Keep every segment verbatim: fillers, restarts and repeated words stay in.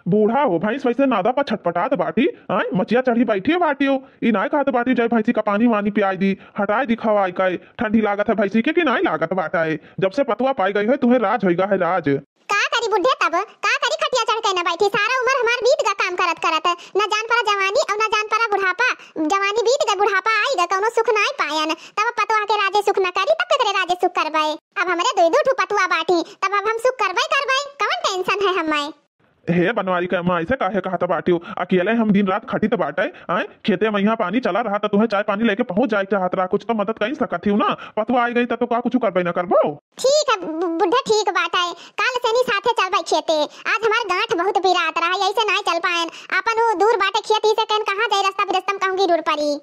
बूढ़ा हो भैंस वैसे नादा पर छटपटात बाटी, आय, मचिया चढ़ी बैठी बाटी हो। ई नाय कहत बाटी, जाए भैंसी का पानी वानी पियाई दी, हटाई दी खवाई का, ठंडी लागत है भैंसी के कि नाय लागत बाटा है। जब से पतुआ पाई गई है, तुहे राज होइगा है राज। का करी बुढ़े तब, का करी खटिया चढ़ के न बैठी, सारा उम्र हमार बीत गा काम करत करत, न जान पड़ा जवानी और न जान पड़ा बुढ़ापा। जवानी बीत गए, बुढ़ापा आई गए, कौनो सुख नाय पायन, तब पतुआ के राजे सुख न करी, तब केकरे राजे सुख करबे? अब हमरे दुई दू ठो पतुआ बाटी, तब अब हम सुख करबे करबे, कौन tension है हमें? हे बनवारी के अम्मा, ऐसे काहे कहत बाटियो? अकेले हम दिन रात खटित बाटे, आय? खेते में यहाँ पानी चला रहा त तुहे चाय पानी लेके पहुँच जाए चाहत रहा, कुछ तो मदद कर सकत ही ना। पतुआ आई गई त तो का कुछ करबे न करबो? ठीक है बु-, बुढ़ा, ठीक बात है, काल से नी साथे चलबे खेते। आज हमार गांठ बहुत पिरात रहा, यही से नाय चल पाएन। अपन वो दूर बाटे खेत ही से कहन कहाँ जाए, रास्ता बिरस्ता में कहूँगी रूर परी।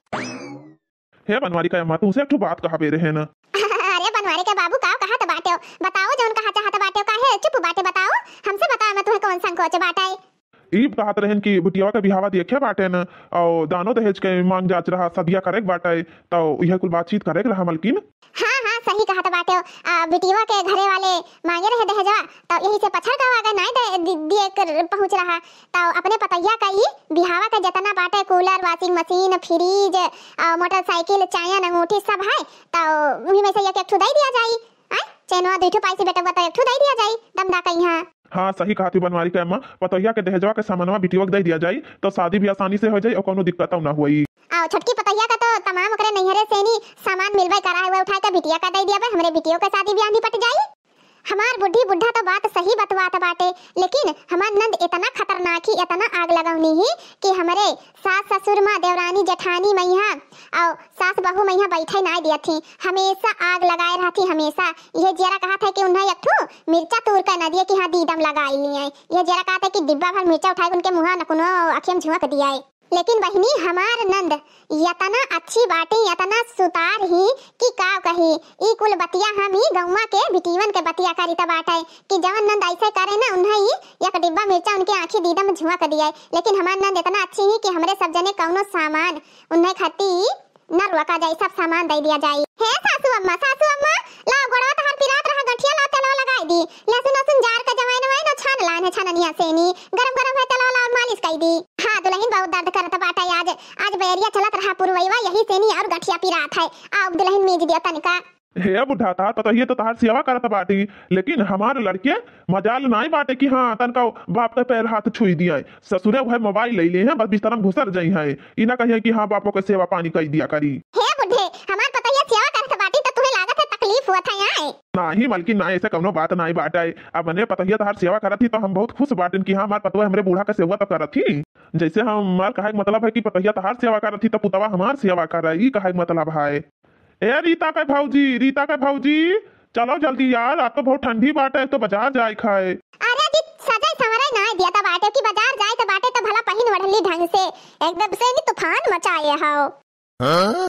हे बनवारी का अम्मा, तुमसे एक ठो बात कहा बेरे है ना। अरे बनवारी के बाबू, का कहत बाटे? बताओ जौन कहा चाहत बाटे, काहे चुप बाटे, बताओ, हमसे बताओ, मैं तुम्हें कौन संकोच बाटे? ई कहत रहन कि बिटियावा के बिहावा देखे बाटे न, और दानो दहेज के मांग जाच रहा, सदिया करे के बाटे, तो यह कुल बातचीत करे के रहा मलकिन। हाँ, हाँ, सही कहत बाटे। आ, बिटियावा के घरे वाले मांगे रहे दहेजवा, तो यही से पछड़ गवा गए, नाय दे, दि-, दिए कर पहुँच रहा। तो अपने पतोहिया का ई बिहावा का जितना बाटे, cooler, washing machine, fridge, आ, motorcycle, chain, अंगूठी सब है, तो वही में से एक, एक ठो दे दिया जाई। आय, चैनवा दुई ठो पाई से बेटवा, तो एक ठो दे दिया जाई, दमदा कहीं। हाँ, सही कहत ही बनवारी के अम्मा, पतोहिया के दहेजवा के सामानवा बिटिया के दे दिया जाई, तो शादी भी आसानी से हो जाई और कोनो दिक्कत ना होई। आओ, छोटकी पतोहिया का तो तमाम ओकरे नैहरे से नी सामान मिलबे करा है, वह उठा के बिटिया का दे दिया बे, हमरे बिटियो के शादी ब्याह निपट जाई। हमार बुढ़ी बुढ़ा तो बात सही बतवात बाटे, लेकिन हमार नंद इतना खतरनाक ही, इतना आग लगौनी ही कि हमरे सास ससुर माँ, देवरानी जेठानी मैया और सास बहू मैया बैठे ना दिया थी, हमेशा आग लगाए रहती, हमेशा। यह जियरा कहा था कि उन्हें एक ठो मिर्चा तूर कर न दिए कि हाँ दीदम लगाई लिए। यह जियरा कहा था कि डिब्बा भर मिर्चा उठाए उनके मुँह नकुनो अखियम झुंक दिया है। लेकिन बहिनी, हमार नंद यतना अच्छी बाटी, यतना सुतार ही कि का कही। ई कुल बतिया हम ई गौवा के बिटियन के बतिया करी त बाटे कि जवन नंद ऐसे करे ना, उन्हें ई एक डिब्बा मिर्चा उनके आँखी दीदम झुंक दिए। लेकिन हमार नंद इतना अच्छी ही कि हमरे सब जने कौनो सामान उन्हें खाती न रोका जाई, सब सामान दे दिया जाई। हे सासू अम्मा, सासू अम्मा, लाओ गोड़वा तहार पिरात रहा, गठिया लाओ, तेलवा लगाई दी। लहसुन, लहसुन जार का जवाइन वाइन छान लान है छाननिया से नी, गरम गरम है तेलवा लाओ, मालिश कई दी। हाँ दुल्हन, बहुत दर्द करत बाटे आज, आज बैरिया चलत रहा पुरवैवा, यही से नी और गठिया पिरात है। आओ दुल्हन, मीज दिया तनिका। हे बुढ़ा, तहार पतोहिए तो तहार सेवा करत बाटी, लेकिन हमार लड़के मजाल नाई बाटे कि हाँ तनका बाप के पैर हाथ छुई दिया। ससुरे वह मोबाइल ले ले हैं, बस बिस्तर में घुसर जाई हैं, ई ना कहिए कि हाँ बापो के सेवा पानी कई दिया करी। हे बुढ़े, हमार पतोहिया सेवा करत बाटी तो तुम्हें लागत है तकलीफ हुआ था यहाँ? नाही मलकिन, ना, ऐसे कौनो बात नाई बाटे। अब मने पतोहिया तहार सेवा करत ही तो हम बहुत खुश बाटन कि हाँ हमार पतोह हमरे बूढ़ा के सेवा तो करत ही। जैसे हमार कहे के मतलब है कि पतोहिया तहार सेवा करत ही तो पुतवा हमार सेवा करे, ई कहे के मतलब है। ए रीता के भौजी, रीता के भौजी, चलो जल्दी यार, रात तो बहुत ठंडी बाटे, तो बाजार जाए खाए। अरे जी, सजाई संवराई ना दिया त बाटे कि बाजार जाए त बाटे त भला पहिन ओढ़ली ढंग से, एकदम से नी तूफान मचाए हो। हाँ?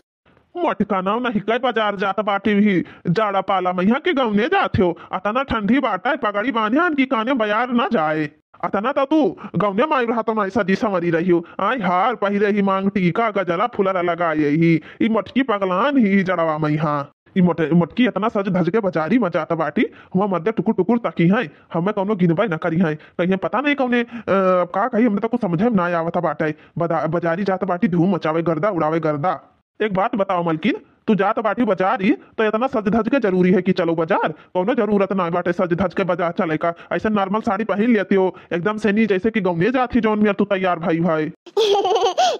मोटका नाव नहीं कई बाजार जात बाटे ही, जाड़ा पाला में यहाँ के गौने जात हो, अतना ठंडी बाटे, पगड़ी बांधे हन कि काने बाजार ना जाए। अतना तो तू गौने माई रहा तो नाई सजी संवरी रही हो। आय हार पहिरे ही मांग टीका गजरा फुलरा लगाए ही। ई मोटकी पगलान ही जड़वा मई हाँ। ई मोट-, ई मोटकी इतना सज धज के बाजारी में जात बाटी, हुआ मर्दे टुकुर टुकुर ताकी हैं, हमें कौनो गिनबे न करी हैं। कहीं पता नहीं कौने, अ, अब का कही, हमने तो कुछ समझे में ना आवत बाटे। बदा-, बाजारी जात बाटी धूम मचावे गर्दा उड़ावे गर्दा। एक बात बताओ मलकिन, तू जात बाटी बाजारी, तो इतना सज धज के जरूरी है कि चलो बाजार? कौनो जरूरत ना बाटे सज धज के बाजार चले का। ऐसे normal साड़ी पहिन लेती हो, एकदम से नी जैसे कि गौने जात ही जौन में तू तैयार भई भाई। ए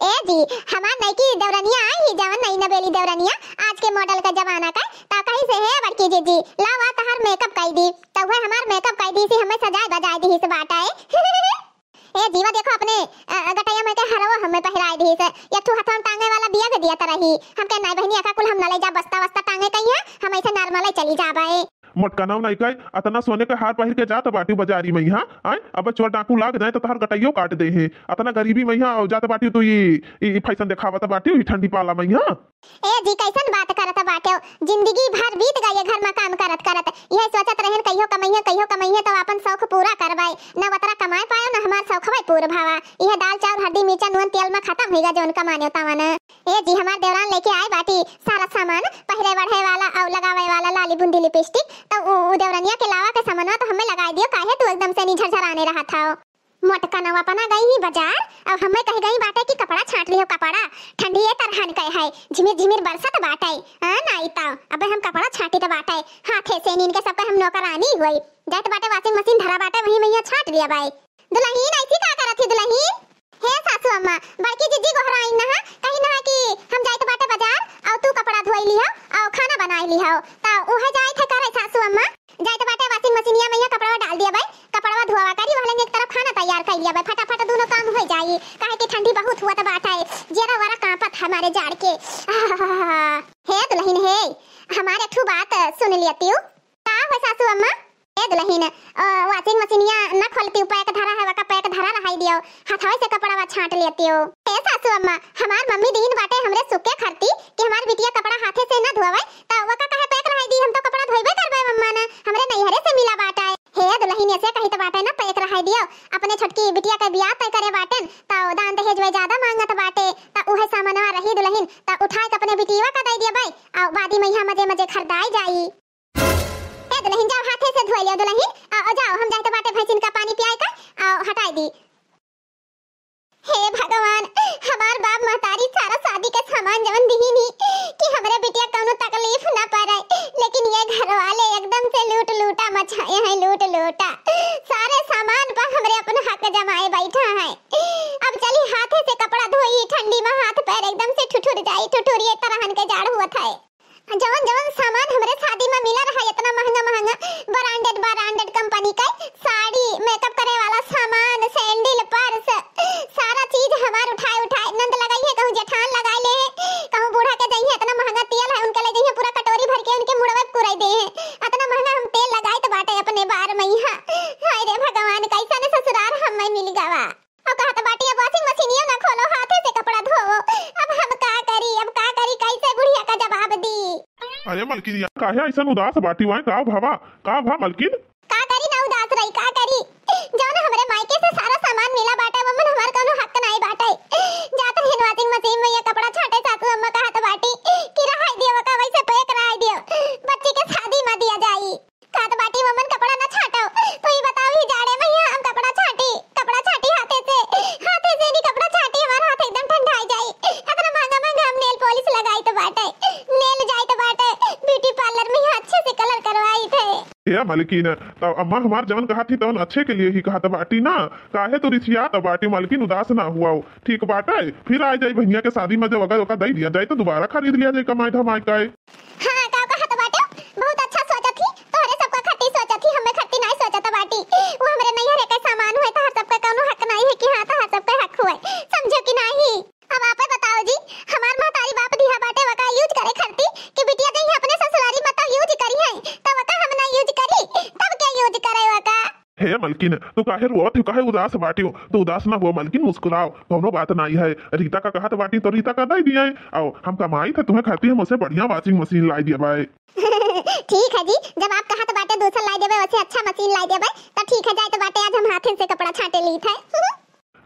जी, हमार नईकी देवरनिया आई ही, जवन नई नबेली देवरनिया, आज के model का जमाना का, ता कही से, "हे बड़की जीजी, लावा तहार makeup कई दी।" तो वह हमार makeup कई दी सी, हमें सजाए बजाए दी से बाटा है। ए जीवा देखो अपने, अ, गटैया में के हरवा हमें पहिराए दी से। एक ठो हथवा में टांगे वाला bag दिया त रही। हम कहे, "नहीं बहनी, एका कुल हम न ले जा, बस्ता वस्ता टांगे कहीं है, हम ऐसे normal ही चली जाबे।" मोटकनव नहीं कहे, अतना सोने के हार पहिर के जात बाटी बाजारी में यहाँ, आय? अब चोर डाकू लाग जाए तो तोहार गटैयो काट दे है। अतना गरीबी में यहाँ जात बाटी तू ई, ई, ई fashion देखावत बाटी ई ठंडी पाला में यहाँ। ए जी, कैसन बात करत बाटे? जिंदगी भर बीत गई है घर में काम करत करत। यह सोचत रहन कहियो कमइहे, कहियो कमइहे तो अपन शौक पूरा करबे। न ओतरा कमाए पायो, न हमार शौकवा पूर भावा। यह दाल चाउर हरदी मिर्चा नून तेल में खत्म होइगा जौन कमाने तवन। ए जी, हमार देवरान लेके आए बाटी सारा सामान, पहिरे वढ़े वाला और लगावे वाला लाली बुंदी लिपस्टिक। तो उ, उ देवरनिया के लावा के सामानवा तो हमें लगाए दियो, काहे तू एकदम से नी झरझराने रहत हो? मोटकनवा अपना गई ही बाजार, अब हमें कही गई बाटे कि कपड़ा छाँट लिहो, कपड़ा। ठंडी ए तरहन के है, झिमिर झिमिर बरसत बाटे। हाँ, नाई तो अबे हम कपड़ा छाँटी त बाटे, हाथे से नीन के सबके हम नौकरानी होई। जात बाटे washing machine धरा बाटे, वही में यहाँ छाँट लिया बाई। दुलहिन, ऐसी का करत ही दुलहिन? हे सासू अम्मा, बड़की जिज्जी गोहराइन ना, कही ना कि हम जाइत बाटे बाजार, अउ तू कपड़ा धोई लिहो, अउ खाना बनाई लिहो। त उहे जाइत है करे सासू अम्मा, जाइत बाटे washing मशीनिया में यहाँ कपड़वा डाल दिया बाई, कपड़वा धोवा करी, वहले एक तरफ खाना तैयार कर लिया बाई, फटाफट दोनों काम हो जाई, काहे कि ठंडी बहुत हुआ त बाटे, जेरा वरा कांपत हमारे जाड़ के। आहा। हे दुलहिन हे, हमारे एक ठू बात सुन लियतियो। का हो सासू अम्मा? ए दुलहिन, अ, washing मशीनिया न खोलतियो, pack धरा है, वका pack धरा रहाई दियो, हथवे से कपड़वा छाँट लेतियो। ए सासू अम्मा, हमार मम्मी दीन बाटे हमरे सुके खरती कि हमार बिटिया कपड़ा हाथे से न धोवे, त वका काहे pack रहाई दी, हम तो कपड़ा धोइबे करबे अम्मा न, हमरे नैहरे से मिला बाटे। हे दुलहिन, ऐसे कही त बाटे न, pack रहाई दियो, अपने छोटकी बिटिया के बियाह तय करे बाटेन, त दान दहेज वे ज्यादा मांगत बाटे, त उहे सामानवा रही दुलहिन, त उठाए के अपने बिटिया का दे दिया बाई, अउ बादी में यहाँ मजे मजे खरीदाई जाई। ए दुलहिन, जाओ हाथे से धोई लियो दुलहिन, आ, आ, जाओ, हम जाइत बाटे भैंसिन का पानी पियाए का, आ, हटाई दी। हे भगवान, हमार बाप महतारी सारा शादी के सामान जवन दिहिन ही कि हमरे बिटिया कौनो तकलीफ ना पड़े, लेकिन ये घर वाले एकदम से लूट लूटा मचाए हैं, लूट लूटा। सारे सामान पर हमरे अपन हक जमाए बैठा है। अब चली हाथे से कपड़ा धोई, ठंडी में हाथ पैर एकदम से ठुठुर जाई, ठुठुर ये तरहन के जाड़ हुआ था। जवन जवन सामान हमरे शादी में मिला रहा, इतना महंगा महंगा branded branded company का साड़ी, makeup करे वाला सामान, sandal, purse, सारा चीज हमार उठाए उठाए नंद लगाई है, कहूँ जेठान लगाए ले, कहूँ बूढ़ा के जइहे, इतना महंगा तेल है उनके ले जइहे, पूरा कटोरी भर के उनके मुड़वे पुराई दे है, इतना महंगा हम तेल लगाइत बाटे अपने बार में यहाँ। हाय रे भगवान, कैसन ससुरार हमें मिल गवा। अब कहत बाटी, अब washing मशीनियो ना खोलो, हाथे से कपड़ा धोवो। अब हम का करी, अब का करी, कैसे बुढ़िया का जवाब दी? अरे मलकिनिया, काहे ऐसन उदास बाटी वाए? का भवा, का भा मलकिन? का करी ना उदास रही, का करी? जौन हमरे मायके से सारा सामान मिला बाटे, वमन हमार कौनो हक नाई बाटे। जात रहन washing machine में ये कपड़ा छाटे, सासू अम्मा कहत बाटी कि रहाई दियो, का वैसे pack रहाई दियो, बच्ची के शादी में दिया जाई। कहत बाटी, "ममन कपड़ा ना छाटो, तू ही बताओ, ही जाड़े में यहाँ हम कपड़ा छाटी, कपड़ा छाटी हाथे से, हाथे से नहीं कपड़ा छाटी, हमारा हाथ एकदम ठंडाई जाई। इतना महंगा महंगा हम nail polish लगाई तो बाटे, nail जाई तो बाटे, beauty parlour में यहाँ अच्छे से colour करवाई थे।" ए मलकिन, तब अम्मा हमार जवन कहा थी तवन अच्छे के लिए ही कहत बाटी ना, काहे तू रिसियात बाटी मलकिन, उदास ना हुआ, ठीक बाटे, फिर आ जाई बहनिया के शादी में जब अगर ओका दे दिया जाए तो दोबारा खरीद लिया जाए कमाई धमाई का। हाँ, का कहत बाटे? बहुत अच्छा सोचत ही, तोहरे सबका खातिर सोचत ही, हमें खातिर नाई सोचत बाटी। वो हमरे नैहरे के सामान हुए, तोहर सबके कौनो हक नाई है कि हाँ, तोहर सबके हक हुए, समझो कि नाही? अब आपे बताओ जी, हमार महतारी बाप दिहा बाटे वका use करे खातिर कि बिटिया जइहे अपने ससुरारी में तब use करी है, तब वका हम ना use करी, तब के use करे वका? हे मलकिन, तू काहे रोवत हो, काहे उदास बाटियो? तू उदास ना हुआ मलकिन, मुस्कुराओ, कौनो बात नाई है। रीता का कहत बाटी तो रीता का दे दिया है। आओ, हम कमाई थे तुम्हें खाती, हम उसे बढ़िया washing machine लाई दिया बाय। ठीक है जी, जब आप कहत बाटे दूसर लाई देबे, वैसे अच्छा मशीन लाई देबे, तो ठीक है, जाए तो बाटे आज हम हाथन से कपड़ा छाटे ली थे।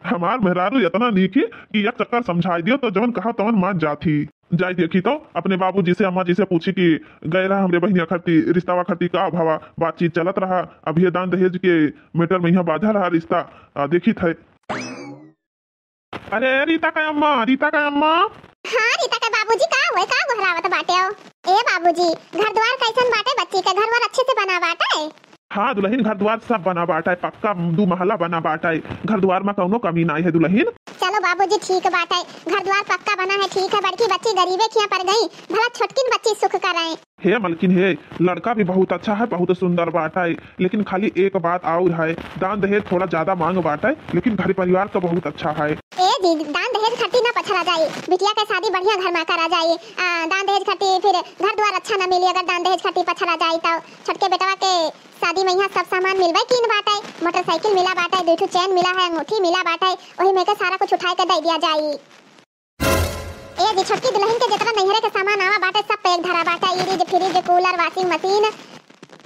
हमार मेहरारू इतना नीक ही कि एक चक्कर समझाई दियो तो जवन कहा तवन मान जात ही। जाई देखी तो अपने बाबूजी से, अम्मा जी से पूछी कि गए रहा हमरे बहिनिया खरती, रिश्तावा खरती का भवा, बातचीत चलत रहा। अब ये दान दहेज के matter में यहाँ बाझा रहा रिश्ता, आ, देखी थे। अरे रीता का अम्मा, रीता का अम्मा। हाँ रीता का बाबूजी, का हुए, का गोहरावत बाटे हो? ए बाबूजी, घर द्वार कैसन बाटे बच्ची के? घर वर अच्छे से बना बाटे? हाँ दुलहिन, घर द्वार सब बना बाटै, पक्का दू महला बना बाटै, घर द्वार मा कउनो कमी नाई है दुलहिन। चलो बाबूजी ठीक बाटै, घर द्वार पक्का बना है, ठीक है, बड़की बच्ची गरीबे खिया पर गई, भला छोटकिन बच्ची सुख करैं। हे मलकिन हे, लड़का भी बहुत अच्छा है, बहुत सुंदर बाटै, लेकिन खाली एक बात और है, दान दहेज थोड़ा ज्यादा मांग बाटै, लेकिन घर परिवार तो बहुत अच्छा है। ए जी, दान दहेज खातिर ना पछला जाई, बिटिया के शादी बढ़िया घर मा करा जाई। आ, दान दहेज खातिर फिर घर द्वार अच्छा ना मिली, अगर दान दहेज खातिर पछला जाई तो। छोटके बेटवा के शादी मा यहाँ सब सामान मिलबे कीन बाटै, मोटरसाइकिल मिला बाटै, दुई ठो चैन मिला है, अंगूठी मिला बाटै, वही में के सारा कुछ उठाए के दे दिया जाई। ए जी, छोटकी दुलहिन के जितना नैहरे के सामान आवा बाटै, सब पे एक धरा बाटै, फ्रिज, फ्रिज, कूलर, वॉशिंग मशीन।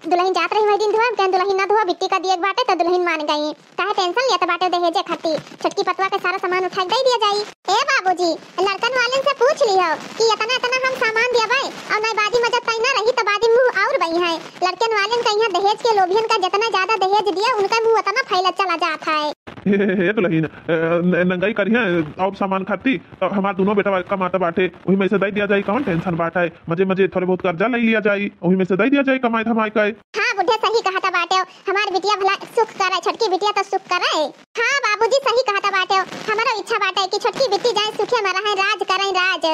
दुलहिन जात रही वही दिन धोए, कहन दुलहिन ना धोआ, बिट्टी का दिए बाटै, तो दुलहिन मान गई। काहे tension लेत बाटे दहेजे खातिर? छोटकी पतवा के सारा सामान उठा के दे दिया जाई। ए बाबूजी, लड़कन वालन से पूछ लिहो कि इतना इतना हम सामान दिया बाई, और नहीं बादी में जब तई ना रही तो बादी मुंह और बई है। लड़कन वालन का यहाँ दहेज के लोभियन का जितना ज्यादा दहेज दिया, उनका मुंह उतना फैलत चला जात है। हे हे, हे, हे दुलहिन, अ, न-, नंगई करिहे और सामान खाती, तो हमार दुनो बेटवा कमात बाटे, वही में से दइ दिया जाई, कौन tension बाटे? मजे मजे थोरे बहुत कर्जा लइ लिया जाई, वही में से दइ दिया जाई कमाई धमाई के। हाँ बुढ़े, सही कहत बाटे, हमार बिटिया भला सुख करे, छोटकी बिटिया तो सुख करे। हाँ बाबूजी, सही कहत बाटे, हमरो इच्छा बाटे कि छोटकी बिट्टी जाए सुखे में रहे, राज करे राज।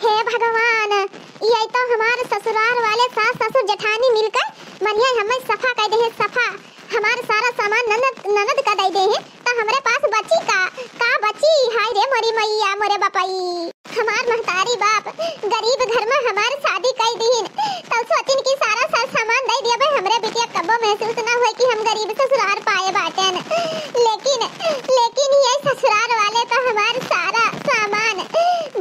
हे भगवान, ई आई तो हमार ससुरार वाले सास ससुर जेठानी मिलकर मनिया हमें सफा कइ देहे, सफा। हमार सारा सामान ननद, ननद का दइ देहे, तो हमरे पास बची का? का बची? हाय रे मोरी मैया, मोरे बपई। हमार महतारी बाप गरीब घर में हमार शादी कइ दीन, तो सोचिन कि सारा सर सामान दइ दिया भाई, हमरे बिटिया कबो महसूस ना होए कि हम गरीब ससुरार पाए बाटेन। लेकिन, लेकिन ये ससुरार वाले तो हमार सारा सामान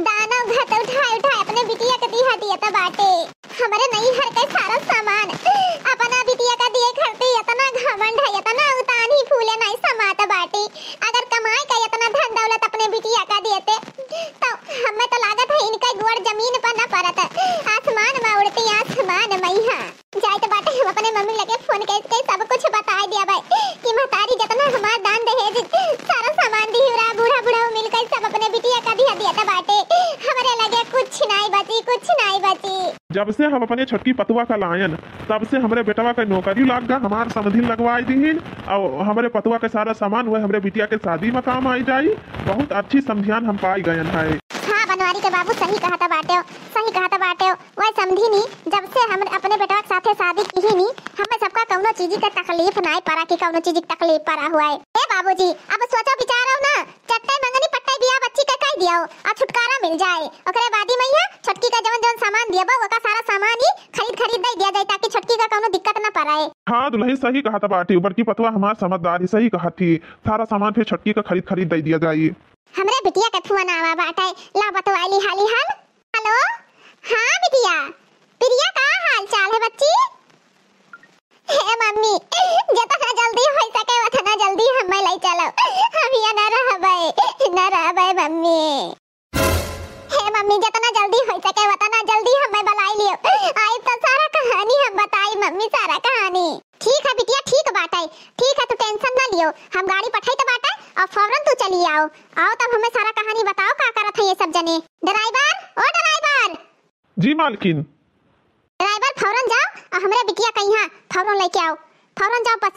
दानव घट उठाए उठाए अपने बिटिया के दिहा दिया तो बाटे। हमरे नैहर के सारा सामान अपना बिटिया का दिए खातिर इतना घमंड है, इतना उतानी फूले नहीं समात बाटी। अगर कमाई का इतना धन दौलत अपने बिटिया का देते, तो हमें तो लागत है इनका गोड़ जमीन पर न परत, आसमान में उड़ती, आसमान में। हाँ, जाए तो बाटे हम अपने मम्मी लगे फोन करके सब कुछ बताए दिया भाई कि महतारी जितना हमार दान दहेज सारा सामान दी, बूढ़ा बूढ़ा मिलकर सब अपने बिटिया का दिया दिया तो बाटे, हमरे लगे कुछ नहीं बची, कुछ नहीं बची। जब से हम अपने छोटकी पतुआ का लायन, तब से हमरे बेटवा के नौकरी लाग गा, हमार समधिन लगवाई दीहिन, और हमरे पतुआ के सारा सामान वह हमरे बिटिया के शादी में काम आई जाई। बहुत अच्छी समधियान हम पाई गयन है। हाँ, बनवारी के बाबू सही कहत बाटे, सही कहत बाटे। वह समधिनी, जब से हम अपने बेटवा के साथे शादी किहिनी, हमें सबका कौनो चीज के तकलीफ नाई पड़ा कि कौनो चीज के तकलीफ पड़ा हुआ है। ए बाबूजी, अब सोचो विचारो ना, चट्टई मंगनी पट्टई बियाह बच्ची के कह दियो, आ छुटकारा मिल जाए। ओकरे बादी में यह छोटकी का जवन जवन सामान दियबो, ओका सारा सामान ही खरीद खरीद दे दिया जाए, ताकि छोटकी का कौनो दिक्कत न पड़े। हाँ दुलहिन, सही कहत बाटी, बड़की पतुआ हमार समझदार ही, सही कहत ही, सारा सामान फिर छोटकी का खरीद खरीद दे दिया जाए। हमरे बिटिया के फोन आवा बाटे, ला बतवाई ली हाली हाल। हेलो, हाँ बिटिया, प्रिया का हाल चाल है बच्ची? हे मम्मी, जितना जल्दी हो सके उतना जल्दी हमें ले चलो, हम यहाँ न रहबे, न रहबे मम्मी। हे मम्मी, जितना जल्दी हो सके उतना जल्दी हमें बुलाई लियो, आई तो सारा कहानी हम बताई मम्मी, सारा कहानी। ठीक है बिटिया, ठीक बाटे, ठीक है, तू tension ना लियो, हम गाड़ी पठाई तो बाटे और फौरन तू चली आओ। आओ तब हमें सारा कहानी बताओ, का करत है ये सब जने। ड्राइवर, ओ ड्राइवर। जी मालकिन। ड्राइवर, फौरन जाओ और हमरे बिटिया के यहाँ फौरन लेके आओ, फौरन जाओ बस,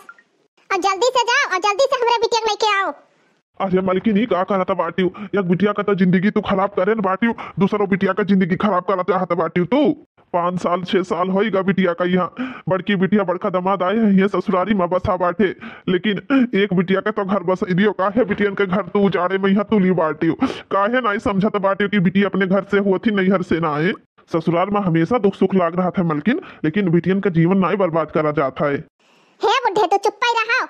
और जल्दी से जाओ और जल्दी से हमरे बिटिया के लेके आओ। अरे मालकिन, ई का करत बाटियो? एक बिटिया का तो जिंदगी तू खराब करे न बाटियो, दूसरो बिटिया का जिंदगी खराब करत चाहत बाटियो तू। पाँच साल, छह साल होइगा बिटिया का यहाँ। बड़की बिटिया, बड़का दामाद आए हैं, ये ससुरारी में बसा बाटे, लेकिन एक बिटिया का तो घर बस दियो। काहे बिटियन के घर तू उजाड़े में यहाँ तुली बाटियो? काहे नाई समझत बाटियो कि बिटिया अपने घर से होत ही नैहर से ना आए? ससुराल में हमेशा दुख सुख लाग रहत है मलकिन, लेकिन बिटियन का जीवन नाई बर्बाद करा जात है। हे बुढ़े, तू चुप्पे रहो।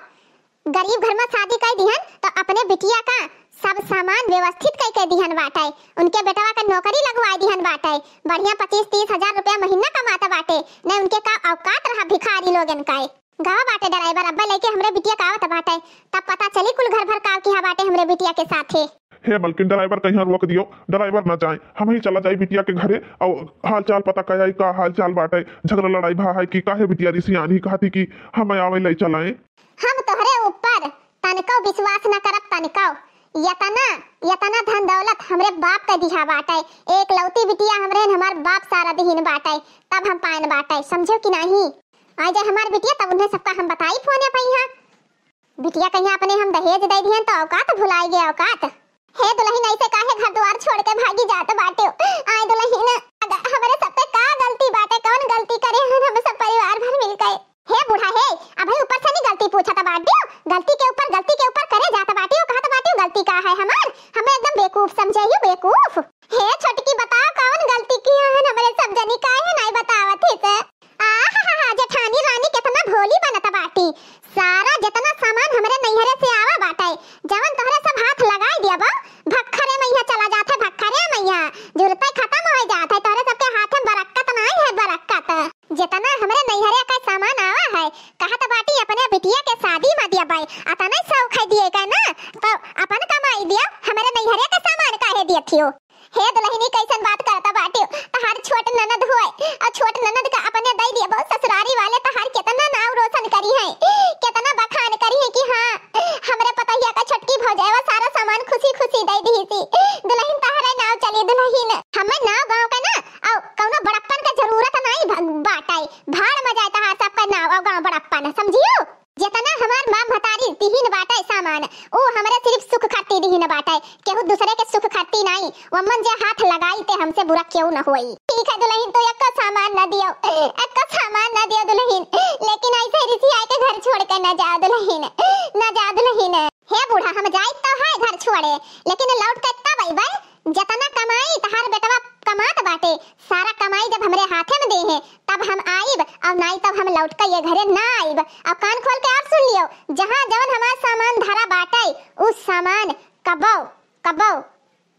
गरीब घर में शादी कई दिहन तो अपने बिटिया का सब सामान व्यवस्थित कई के दिहन बाटे। उनके बेटवा का नौकरी लगवाई दिहन बाटे। बढ़िया पच्चीस तीस हजार रुपया महीना कमात बाटे। न उनके का औकात रहा भिखारी लोगन का। गवा बाटे ड्राइवर, अब्बे लेके हमरे बिटिया का आवत बाटे, तब पता चली कुल घर भर का किहा बाटे हमरे बिटिया के साथे। हे मलकिन, ड्राइवर कहीं रोक दियो, ड्राइवर ना जाए, हम ही चला जाई बिटिया के घरे और हाल चाल पता कई आई, का हाल चाल बाटे, झगड़ा लड़ाई भा है कि काहे बिटिया रिसियानी कहती कि हम आवे ले चलाए। हम तोहरे ऊपर तनिको विश्वास न करब, तनिको। यतना, यतना धन दौलत हमरे बाप के दिहा बाटे, एकलौती बिटिया हमरे न हमार बाप सारा दिहिन बाटे, तब हम पायन बाटे, समझो कि नाही? आ जाए हमार बिटिया, तब उन्हें सबका हम बताई फोने पे यहाँ। बिटिया कहीं अपने हम दहेज दे दिहन तो औकात भुलाई गए, औकात। हे दुलहिन, ऐसे काहे घर द्वार छोड़ के भागी जात बाटे? आए दुलहिन, अग-, हमरे सब पे का गलती बाटे, कौन गलती करे हन हम सब परिवार भर मिल गए? हे बूढ़ा हे, अबही ऊपर से नहीं गलती पूछत बाटियो, गलती के ऊपर, गलती के ऊपर करे जात बाटियो, कहत बाटियो गलती का है हमार, हमें एकदम बेवकूफ समझे ही बेवकूफ। हे छोटकी, बताओ कौन गलती किहा हन हमरे सब जनी, काहे नाई बतावत ही से? आहाहा, जेठानी रानी कितना भोली बनत बाटी। सारा जितना सामान हमरे नैहरे से आवा बाटे, जवन तोहरे सब हाथ लगाई दिया बा, भक्खरे में यहाँ चला जात है, भक्खरे में यहाँ जुरते खत्म हो जात है। तोहरे सबके हाथ में बरक्कत नाई है, बरक्कत। जितना हमरे नैहरे का सामान आवा है, कहत बाटी अपने बिटिया के शादी में दिया बाई, अतने शौक है दिए का ना, तो अपन कमाई दिया, हमरे नैहरे का सामान काहे दियत हियो? हे दुलहिनी, कैसन बात करता बाटियो? तहार छोट ननद होए और छोट ननद का अपने दई दिए, बहुत ससुरारी वाले तहार कितना नाव रोशन करी हैं, कितना बखान करी हैं कि हाँ, हमरे पतोहिया का छोटकी भौजाई वा सारा सामान खुशी खुशी दइ दिहिसी। दुलहिन तहरे नाव चली दुलहिन। हमें नाव गाँव का ना, अउ कउनो बड़प्पन के जरूरत नाई भ-, बाटइ। भाड़ में जाए तहार सबका नाव अउ गाँव बड़प्पन, समझियो? जेतना हमार माँ महतारी दिहिन बाटइ सामान, उ हमरे सिर्फ सुख खातिर दिहिन बाटइ, केहू दूसरे के सुख खातिर नाई। वमन जे हाथ लगाई ते हमसे बुरा केहू न होई। ठीक है दुलहिन, तू एक्को सामान न दियो, एक्को सामान न दियो दुलहिन, लेकिन ऐसे रिसियाए के घर छोड़ के न जाओ दुलहिन, न जाओ दुलहिन। हे बूढ़ा, हम जाइत तो है घर छोड़े, लेकिन लौट के तब अइबे, जतना कमाई तहार बेटवा कमात बाटे, सारा कमाई जब हमरे हाथे में देहे, तब हम आइब, अउर नाई तब हम लौट के ये घरे ना आइब। अउर कान खोल के आप सुन लियो, जहाँ जवन हमार सामान धरा बाटे, उ सामान कबो, कबो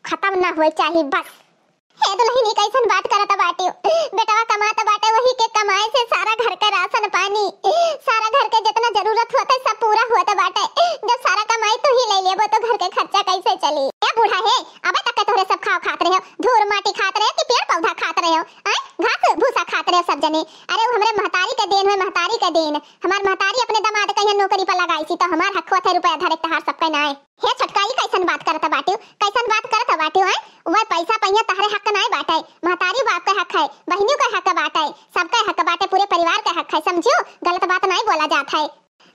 खतम ना होए चाही बस। हे दुलहिन, ई कइसन बात करत बाटियो? बेटवा कमात बाटे, वही के कमाए से सारा घर के राशन पानी, सारा घर के जेतना जरूरत होत है, सब पूरा होत बाटे। जब सारा कमाई तू ही ले लेबो, तो घर के खर्चा कइसे चली? ए बूढ़ा हे, अबे तक के तोहरे सब खाव खात रहे हो, धूर माटी खात रहे हो कि पेड़ पौधा खात रहे हो? आय, घास भूसा खात रहे हो सब जने। अरे, वो हमरे महतारी के देन है, महतारी के देन। हमार महतारी अपने दामाद कहिया नौकरी पर लगाई सी, तो हमार हक होत है रुपया धरे के तहार सबके नाय। हे छोटका, ई कइसन बात करत बाटियो? कइसन बात करत बाटियो, हैं? वह पैसा पहिया तहरे हक नाय बाटे, महतारी बाप के हक है, बहिनियों के हक बाटे, सबके हक बाटे, पूरे परिवार के हक है, समझियो? गलत बात नाय बोला जात है।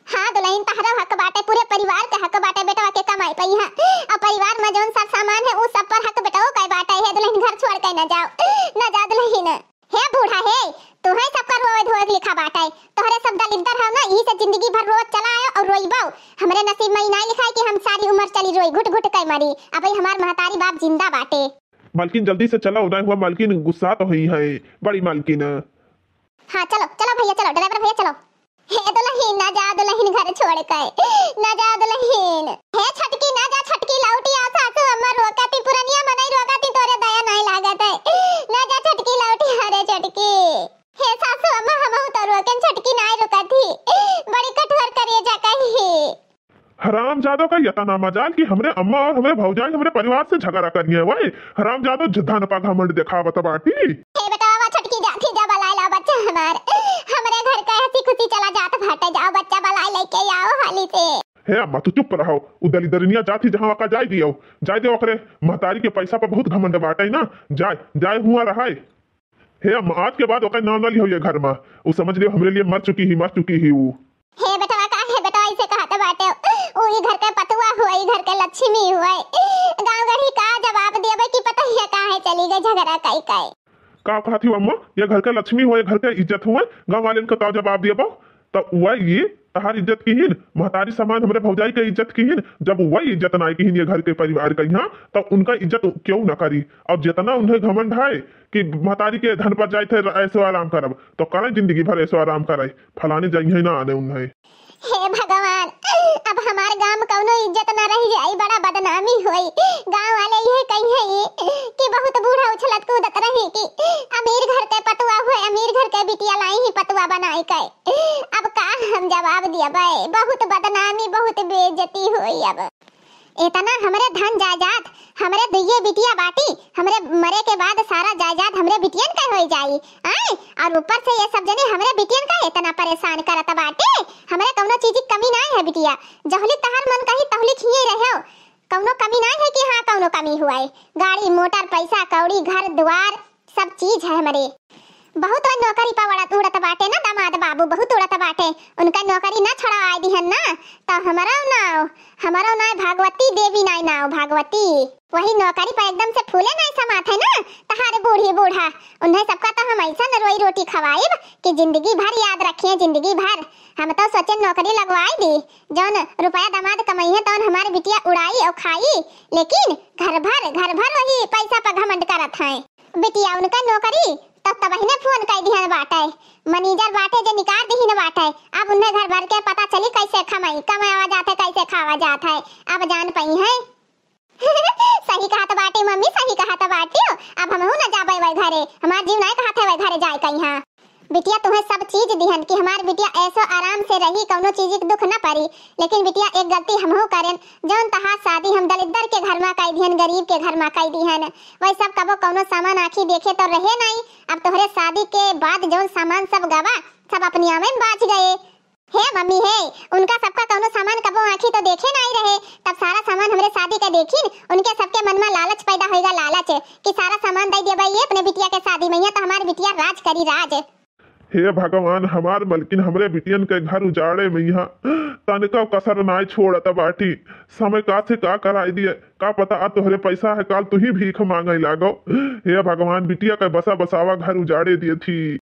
हाँ दुलहिन, तहरो हक बाटे, पूरे परिवार के हक बाटे, बेटवा के कमाई पहिया। अब परिवार में जौन सब सामान है, उ सब पर हक बेटवो के बाटे। हे दुलहिन, घर छोड़ के न जाओ, न जा दुलहिन। हे बूढ़ा हे, तुहैं सबका रोवे धोवे लिखा बाटे। तोहरे सब दलिद्दर हौ ना, यही से जिंदगी भर रोवत चला आयो अउर रोइबो। हमरे नसीब में ई नाय लिखा है कि हम सारी उम्र चली रोई, घुट घुट के मरी। अबे हमार महतारी बाप जिंदा बाटे। मालकिन, जल्दी से चलो, उदय हुआ, मालकिन गुस्सा तो हुई है, बड़ी मालकिन। हाँ, चलो, चलो भैया, चलो, ड्राइवर भैया, चलो। हे दुलहिन, ना जा दुलहिन घर छोड़ के, ना जा दुलहिन। हे छोटकी, ना जा छोटकी, लौटी आ, सासू अम्मा रोकती, पुरनिया मनई रोकती, तोरे दया नाय लागत है। ना जा छोटकी, लौटी आ रे छोटकी। हे सासू अम्मा, हमहू तो रोकेन, छोटकी नाय रुकती, बड़ी कठोर करेजा कही। हरामजादो का यतना मजाल कि हमरे अम्मा और हमरे भौजाई हमरे परिवार से झगड़ा करिए। वही हरामजादो ज-, धन पा घमंड देखावत बाटी। हे बेटवा, छोटकी जाती जा बलाए ला बच्चा हमार। हमरे घर का हंसी खुशी चला जात बाटे, जाओ बच्चा बलाए लेके आओ हाली से। हे अम्मा, तू चुप रहो। उ दलिदरनिया जाती जहाँ ओका जाए दियो, जाए दियो। ओकरे महतारी के पैसा पर बहुत घमंड बाटे ना, जाए, जाए हुआ रहाए। हे अम्मा, आज के बाद ओकर नाम ना लिहो ये घर में। उ समझ लियो हमरे लिए मर चुकी ही, मर चुकी ही उ। हे बेटवा, का हे बेटवा ऐसे कहत बाटे? उ ई घर के पतुआ हुए, ई घर के लक्ष्मी हुए। गाँव गढ़ी का जवाब दियबे कि पतोहिया काहे चली गई झगड़ा कई कई? का कहत ही अम्मा? ये घर के लक्ष्मी हुए, घर के इज्जत हुए, गाँव वालेन का का जवाब दियबो? त वह ये तहार इज्जत किहिन, महतारी समान हमरे भौजाई के इज्जत किहिन। जब वह इज्जत नाय किहिन ये घर के परिवार के यहाँ, तब उनका इज्जत क्यों न करी? और जितना उन्हें घमंड है कि महतारी के धन पर जाए थे ऐसो आराम करब, तो करे जिंदगी भर ऐसो आराम करे, फलाने जइहे ना आने उन्हें। हे भगवान, अब हमार गांव में कौनो इज्जत ना रह जाई, बड़ा बदनामी होई। गांव वाले ये कहिए कि बहुत बूढ़ा उछलत कूदत रही कि अमीर घर के पतुआ हुए, अमीर घर के बिटिया लाई ही पतुआ बनाई के। अब का हम जवाब दियबे? बहुत बदनामी, बहुत बेइज्जती होई। अब इतना हमरे धन जायदाद, हमरे दुइये बिटिया बाटी, हमरे मरे के बाद सारा जायदाद हमरे बिटियन के होई जाई, आय? और ऊपर से ये सब जने हमरे बिटियन का इतना परेशान करत बाटे। हमरे कौनो चीज की कमी नाय है बिटिया, जहुली तहार मन कही तहुली खिए रहो, कौनो कमी नाय है कि हाँ कौनो कमी हुआ है। गाड़ी मोटर, पैसा कौड़ी, घर द्वार, सब चीज है हमरे। बहुत नौकरी पर उड़त, उड़त बाटे ना दामाद बाबू, बहुत उड़त बाटे। उनका नौकरी ना छोड़ाए दिहन ना, तो हमरो नाव, हमरो नाव भागवती देवी नाय नाव भागवती। वही नौकरी पर एकदम से फूले नाय समात है ना, तहारे बूढ़ी बूढ़ा। उन्हें सबका तो हम ऐसा न रोई रोटी खवाइब कि जिंदगी भर याद रखिए, जिंदगी भर। हम तो सोचे नौकरी लगवाई दी, जौन रुपया दामाद कमाई है तौन हमारे बिटिया उड़ाई और खाई, लेकिन घर भर, घर भर वही पैसा पर घमंड करत हैं। बिटिया उनका नौकरी तब तबहिने फोन कई दिहन बाटे, मैनेजर बाटे जे निकाल दिहिन बाटे। अब उन्हें घर भर के पता चली कैसे कमाई, कमावा जात है, कैसे खावा जात है, अब जान पई है। सही कहत बाटी मम्मी, सही कहत बाटी। अब हमहू न जाबे वै घरे, हमार जीव नाय कहत है वै घरे जाए कहिया। बिटिया तुहें सब चीज दिहन कि हमार बिटिया ऐसो आराम से रही, कौनो चीज के दुख न पड़ी। लेकिन बिटिया एक गलती हमहू करेन, जौन तहार शादी हम दलिद्दर के घर में कई दिहन, गरीब के घर में कई दिहन। वै सब कबो कौनो सामान आँखी देखे तो रहे नाई। अब तोहरे शादी के बाद जौन सामान सब गवा, सब अपनी आवे में बाच गए। हे मम्मी हे, उनका सबका कउनो सामान कबो आँखी तो देखे नाहीं रहे, तब सारा सामान हमरे शादी के देखिन, उनके सबके मन मा लालच पैदा होइगा, लालच कि सारा सामान दइ देबइ ये अपने बिटिया के शादी मइहाँ, तो हमार बिटिया राज करी, राज। हे भगवान, हमार मलकिन हमरे बिटियन के घर उजाड़े मइहाँ तनिको कसर नाहीं छोड़त बाटी। समय का से का कराइ दिए, का पता आ तोहरे पैसा है, काल तुहीं भीख माँगइ लागो। हे भगवान, बिटिया के बसा बसावा घर उजाड़े दिए थी।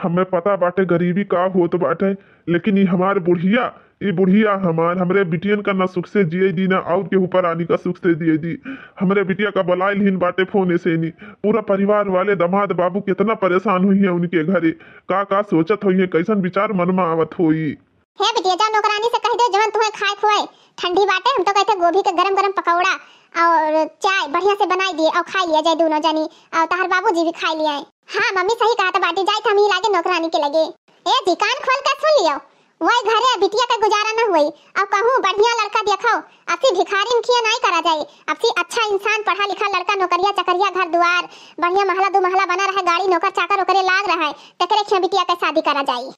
हमें पता बाटे गरीबी का होत बाटे, लेकिन ई हमार बुढ़िया, ई बुढ़िया हमार, हमरे बिटियन का ना सुख से जिए दी, ना अउर केहू परानी का सुख से जिए दी। हमरे बिटिया का बुलाइ लिहिन बाटे फोने से नी, पूरा परिवार वाले, दमाद बाबू केतना परेसान होइहैं उनके घरे, का का सोचत होइहैं, कइसन विचार मन मा आवत होई। हे बिटिया, जा नौकरानी से कहि दे, जवन तुहैं खाए खुआए, ठंडी बाटे, हम तो कहित है गोभी के गरम गरम पकौड़ा अउर चाय बढ़िया से बनाइ दिए अउर खाइ लिया जाइ दुनो जनी, अउर तहर बाबूजी भी खाइ लिया। हाँ मम्मी, सही कहत बाटी, जाइत हम ही लागे नौकरानी के लगे। ए जी, कान खोल के सुन लियो, वही घरे बिटिया के गुजारा न हुई, अउर कहूँ बढ़िया लड़का देखो, अबसी भिखारिन खिया नाहीं करा जाइ, अबसी अच्छा इंसान, पढ़ा लिखा लड़का, नौकरिया चकरिया, घर दुआर, बढ़िया महला दू महला बना रहे, गाड़ी नौकर चाकर ओकरे लाग रहे, तेकरे खिया बिटिया के शादी करा जाइ।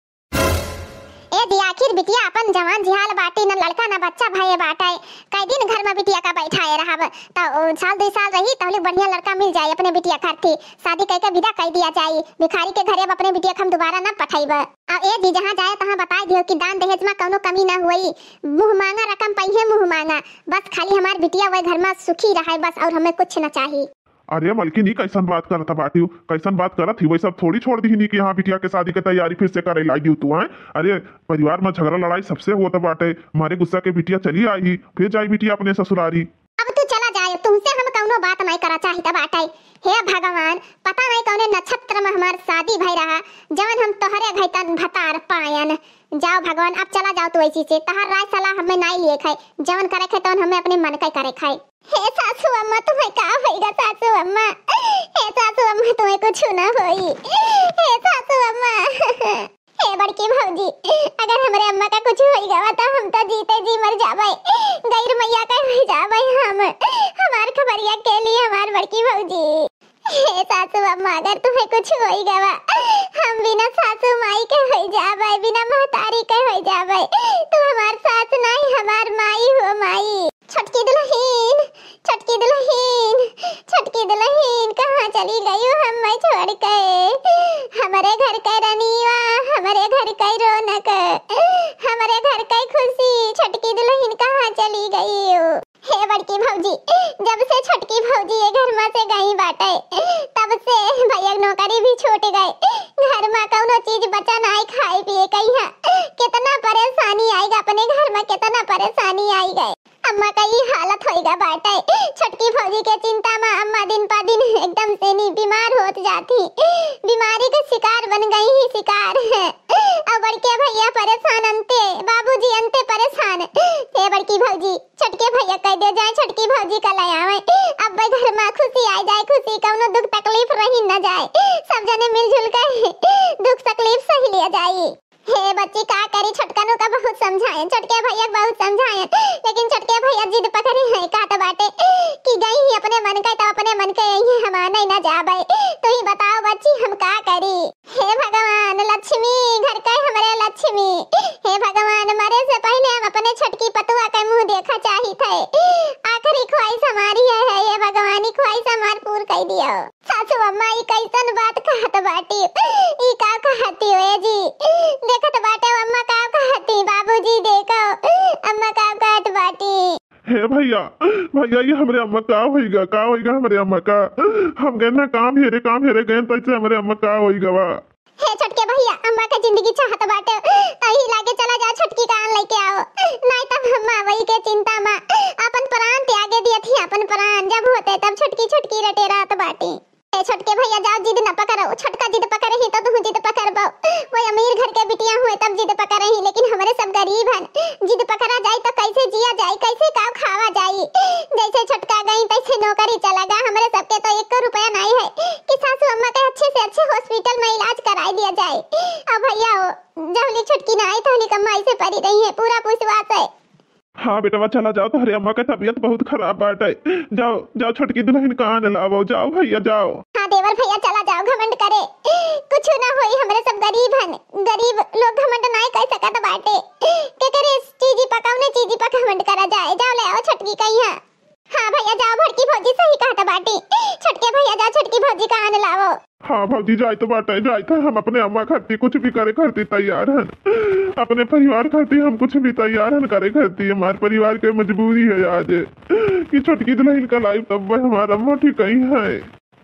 ए दी, आखिर बिटिया अपन जवान जिहाल बाटी, न लड़का न बच्चा भये बाटे। कई दिन घर में बिटिया का बैठाए रहब, त ओ साल दुई साल रही, तहले बढ़िया लड़का मिल जाए अपने बिटिया खातिर। शादी कइके विदा कइ दिया जाई। भिखारी के घरे अब अपने बिटिया के हम दोबारा न पठइब। अब ए दी, जहाँ जाए तहाँ बताइ दियो कि दान दहेज में कउनो कमी न हुई। मुँह माँगा रकम पइहे, मुँह माँगा। बस खाली हमार बिटिया वही घर में सुखी रहे बस, अउर हमें कुछ न चाही। अरे मलकिन, ई कइसन बात करत बाटियो, कइसन बात करत ही? वही सब थोड़ी छोड़ दिहिनी कि हाँ, बिटिया के शादी के तैयारी फिर से करे लागियो तू, आए? अरे, परिवार में झगड़ा लड़ाई सबसे होत बाटे, मारे गुस्सा के बिटिया चली आई, फिर जाई बिटिया अपने ससुरारी। अब तू चला जाए, तुमसे हम कउनो बात नाहीं करा चाहित बाटे। हे भगवान, पता नाहीं कउने नक्षत्र में हमार शादी भई रहा, जवन हम तोहरे घइतन भतार पायन। जाओ भगवान, अब चला जाओ तू ऐसी से, तहार राय सलाह हमें नाहीं लिए खाए, जवन करे खाए तवन हमें अपने मन का करे खाए। हे सासू अम्मा, तुम्हें का होइगा सासू अम्मा? हे सासू अम्मा, तुम्हें कुछ ना होई। हे सासू अम्मा। हे बड़की भौजी, अगर हमरे अम्मा का कुछ होइगा तो हम तो जीते जी मर जाबे। गैर मैया का हो जाबे हम। हमार खबरिया के लिए हमार बड़की भौजी। हे सासू अम्मा, अगर तुम्हें कुछ होइगा, हम बिना सासू माई के हो जाबे, बिना महतारी के हो जाबे। तू हमार सास नाहीं, हमार माई हो माई। छोटकी दुलहिन, छोटकी दुलहिन, छोटकी दुलहिन, कहाँ चली गई हो हम्मे छोड़ के? हमरे घर के रनिया, हमरे घर के रौनक, हमरे घर के खुशी, छोटकी दुलहिन कहाँ चली गई हो? हे बड़की भौजी, जब से छोटकी भौजी ये घर में से गई बाटे, तब से भैया के नौकरी भी छूट गए। घर में कउनो चीज बचा नाहीं खाए पिए के। यहाँ कितना परेशानी आइगा अपने घर में, कितना परेशानी आइगा। अम्मा का ई हालत होइगा बाटे। छोटकी भौजी के चिंता में अम्मा दिन पा दिन एकदम से नी बीमार होत जाती, बीमारी के शिकार बन गई ही शिकार। अब बड़के भैया परेशान अंते, बाबूजी अंते परेशान। ए बड़की भौजी, छोटके भैया कह दे जाए, छोटकी भौजी का ले आवे। अब घर में खुशी आ जाए, खुशी, कउनो दुख तकलीफ रही न जाए, सब जने मिलजुल के दुख तकलीफ सही लिया जाए। हे बच्ची, का करी, छोटकनों का बहुत समझाए, छोटके भैया के बहुत समझाए, लेकिन छोटके भैया जिद पकड़े हैं, कहत बाटे कि गई ही अपने मन के, तब अपने मन के यही हम आने न जाबे। तू ही बताओ बच्ची, हम का करी? हे भगवान, लक्ष्मी घर के हमरे लक्ष्मी, हे भगवान, मरे से पहले हम अपने छोटकी पतुआ के मुँह देखा चाहित है। आखिरी ख्वाहिश हमारी है, है, हे भगवान, ई ख्वाहिश हमार पूर कर दियो। सासू अम्मा, ई कैसन बात कहत बाटी? ई का कहती हो ए जी? देखत बाटे अम्मा का कहती, बाबूजी देखो अम्मा का कहत बाटी। हे भैया, भैया, ये हमरे अम्मा का होइगा, का होइगा हमरे अम्मा का? हम गए ना काम हेरे, काम हेरे गए, तो ऐसे हमरे अम्मा का होइगा बा? हे छोटके भैया, अम्मा का जिंदगी चाहत बाटे, तही लागे चला जा, छोटकी का आन लेके आओ, नहीं तब अम्मा वही के चिंता में अपन प्राण त्यागे दिए थी, अपन प्राण जब होते तब छोटकी, छोटकी रटे रात बाटी। ए छोटके भैया, जाओ, जिद न पकड़ो, छोटका जिद पकड़े ही तो तुम जिद पकड़बो। वो अमीर घर के बिटिया हुए तब जिद पकड़े ही, लेकिन हमरे सब गरीब हन, जिद पकड़ा जाई तो कैसे जिया जाई, कैसे का खावा जाई? जैसे छोटका गई तैसे नौकरी चला गा। हमरे सबके तो एक रुपया नहीं है कि सासू अम्मा के अच्छे से अच्छे हॉस्पिटल में इलाज कराई दिया जाए। अब भैया हो, जहली छोटकी ना आई तहली अम्मा ऐसे परी रही है, पूरा विश्वास है। हाँ बेटवा, चला जाओ, तोहरे अम्मा के तबियत बहुत खराब बाटे। जाओ, जाओ, छोटकी दुलहिन का आन लावो, जाओ भइया, जाओ। हाँ देवर भइया, चला जाओ घमंड करे, कुछ ना होई, हमरे सब गरीब हन, गरीब लोग घमंड नाय कर सकत बाटे। केकरे चीजी पा, कौने चीजी पा घमंड करा जाए? जाओ ले आओ छोटकी का यहाँ। हाँ भइया, जाओ, बड़की भौजी सही कहत बाटी। छोटके भइया, जाओ, छोटकी भौजी का आन लावो। हाँ भौजी, जाइत बाटे, जाइत है। हम अपने अम्मा खातिर कुछ भी करे खातिर तैयार हन, अपने परिवार खातिर हम कुछ भी तैयार हन करे खातिर। हमार परिवार के मजबूरी है आज कि छोटकी दुलहिन का लाइब, तब हमार अम्मा ठीक है।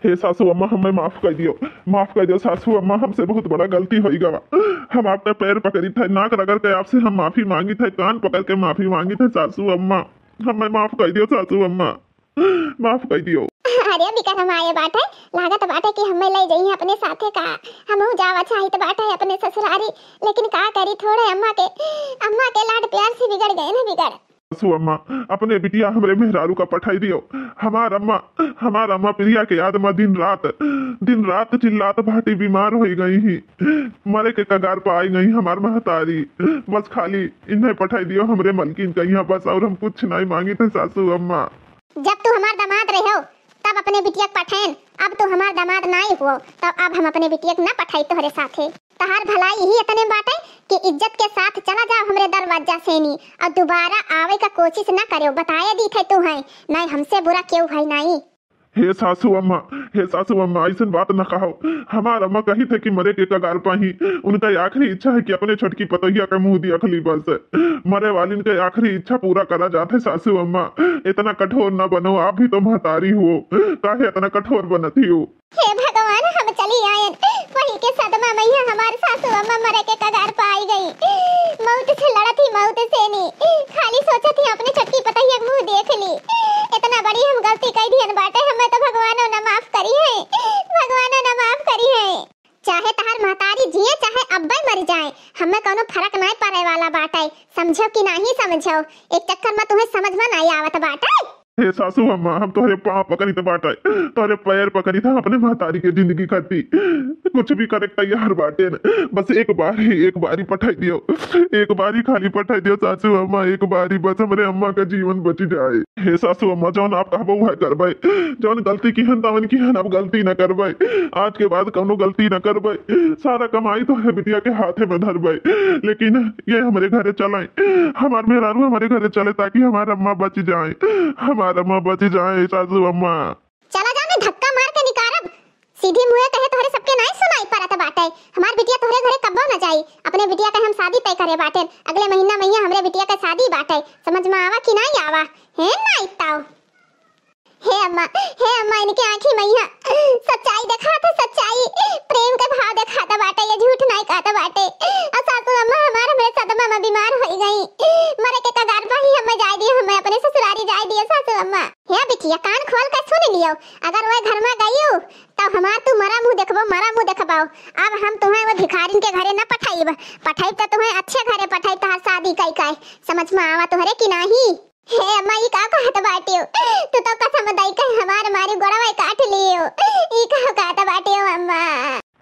हे सासू अम्मा, हमें माफ कर दियो, माफ कर दियो सासू अम्मा, हमसे बहुत बड़ा गलती होई गवा। हम आपके पैर पकड़ी थे, नाक रगड़ के आपसे हम माफी मांगी थे, कान पकड़ के माफी मांगी थे सासू अम्मा, हमें माफ कर दियो सासू अम्मा, माफ कर दियो। अरे बिकर, हम आए बाटे, लागत बाटे कि हमें ले जाइए अपने साथे का, हमहू जावा चाहित बाटे अपने ससुरारी, लेकिन का करी, थोड़े अम्मा के, अम्मा के लाड प्यार से बिगड़ गए ना बिगड़। सासू अम्मा, अपने बिटिया हमरे मेहरारू का पठाई दियो। हमार अम्मा, हमार अम्मा प्रिया के याद में दिन रात, दिन रात चिल्लात बाटी, बीमार होई गई ही, मरे के कगार पर आई गई हमार महतारी। बस खाली इन्हें पठाई दियो हमरे मलकिन का यहाँ बस, और हम कुछ नहीं मांगी थे सासू अम्मा। जब तू हमार दामाद रहे हो, तब अपने बिटिया के पठैन, अब तू हमार दामाद नाई हुओ, तब अब हम अपने बिटिया के ना पठाई तोहरे साथे। तहार भलाई यही इतने बाटे कि इज्जत के साथ चला जाओ हमरे दरवाजा से नी, और दोबारा आवे का कोशिश ना करो, बताए दी थे तू है, नहीं हमसे बुरा केहू है नहीं। हे सासू अम्मा, हे सासू अम्मा, ऐसन बात न कहो। हमार अम्मा कही थे कि मरे के कगार पा ही, उनका आखिरी इच्छा है कि अपने छोटकी पतोहिया का मुंह देख ली बस। मरे वालिन के आखिरी इच्छा पूरा करा जात है सासू अम्मा, इतना कठोर न बनो, आप भी तो महतारी हो, काहे इतना कठोर बनती हो? हे भगवान, हम चली आयन, वही के सदमा में यहाँ हमार सासू अम्मा मरे के कगार पा आई गई। मौत से लड़त ही मौत से नी, खाली सोचत ही अपने छोटकी पतोहिया के मुंह देख ली। इतना बड़ी हम गलती कर दियन बाटे, हमें तो भगवानो न माफ करी है, भगवानो न माफ करी है। चाहे तहार महतारी जिए, चाहे अब्बे मर जाए, हमें कौनो फर्क नाय पड़े वाला बाटे। समझो कि नाही समझो, एक चक्कर में तुम्हें समझ में नाय आवत बाटे। हे सासू अम्मा, हम तोहरे पाँव पकड़ित बाटे, तोहरे पैर पकड़ित, हम अपने महतारी के जिंदगी खातिर कुछ भी करे के तैयार बाटे। बस एक बार ही, एक बार ही पठाई दियो, एक बार ही खाली पठाई दियो सासू अम्मा, एक बार ही बस हमरे अम्मा का जीवन बच जाए। हे सासू अम्मा, जौन आप कहबो वह करबे, जौन गलती किहन तवन किहन, अब गलती न करबे, आज के बाद कौनो गलती न करबे। सारा कमाई तो है बिटिया के हाथे में धरबे, लेकिन ये हमरे घरे चले, हमार मेहरारू हमरे घरे चले, ताकि हमार अम्मा बच जाए, हमार अम्मा बच जाए सासू अम्मा। चला जा, मैं धक्का मार के निकारब। सीधी मुँहे कहे तोहरे सबके नाई सुनाई परत बाटे। हमार बिटिया तोहरे घरे कब्बो न जाई। अपने बिटिया के हम शादी तय करे बाटे। अगले महीना में हमरे बिटिया के शादी बाटे। समझ में आवा कि नाई आवा? हे नाई ताऊ। हे अम्मा, हे अम्मा, इनके आँखी में यहाँ सच्चाई देखात है, सच्चाई। प्रेम के भाव देखात बाटे, ये झूठ नाई कहत बाटे। और सासू अम्मा हमार हमरे सदमा में बीमार होई गई। मरे के कगार पर ही हमें जाए दिए, हमें अपने ससुरारी जाए दिए सासू अम्मा। हे बिटिया, कान खोल के सुन लियो, अगर वह घर में गयू, तब हमार तू मरा मुँह देखबो, मरा मुँह देखबो। अब हम तुम्हें वो भिखारिन के घरे न पठाइब, पठाइब तो तुम्हें अच्छे घरे पठाइब, तोहार शादी कई कई। समझ में आवा तोहरे कि नाही? हे अम्मा, ई का कहत बाटियो? तू तो कसम दई के हमार मारी गोड़वा काट लियो। ई का कहत बाटियो अम्मा?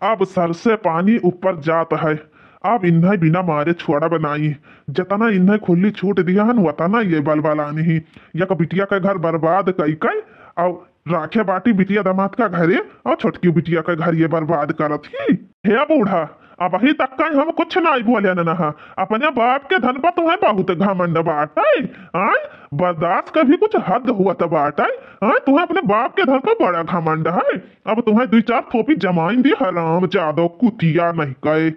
अब सर से पानी ऊपर जात है, अब इन्हें बिना मारे छोड़ब नाई। जतना इन्हें खुली छूट दिया हन, वतना ये बलबलानी ही। यक बिटिया के घर बर्बाद कई कई, और राखे बाटी बिटिया दामाद का घरे, और छोटकी बिटिया के घर ये बर्बाद करत ही। हे बूढ़ा, अबही तक का हम कुछ नाई बोले न नहा। अपने बाप के धन पर तुम्हें बहुत घमंड बाटे, आय? बर्दाश्त का भी कुछ हद हुआ त बाटे, आय? तुम्हें अपने बाप के धन पर बड़ा घमंड है। अब तुम्हें दुई चार थोपी जमाइन दी, हरामजादो, कुतिया नहीं कहे।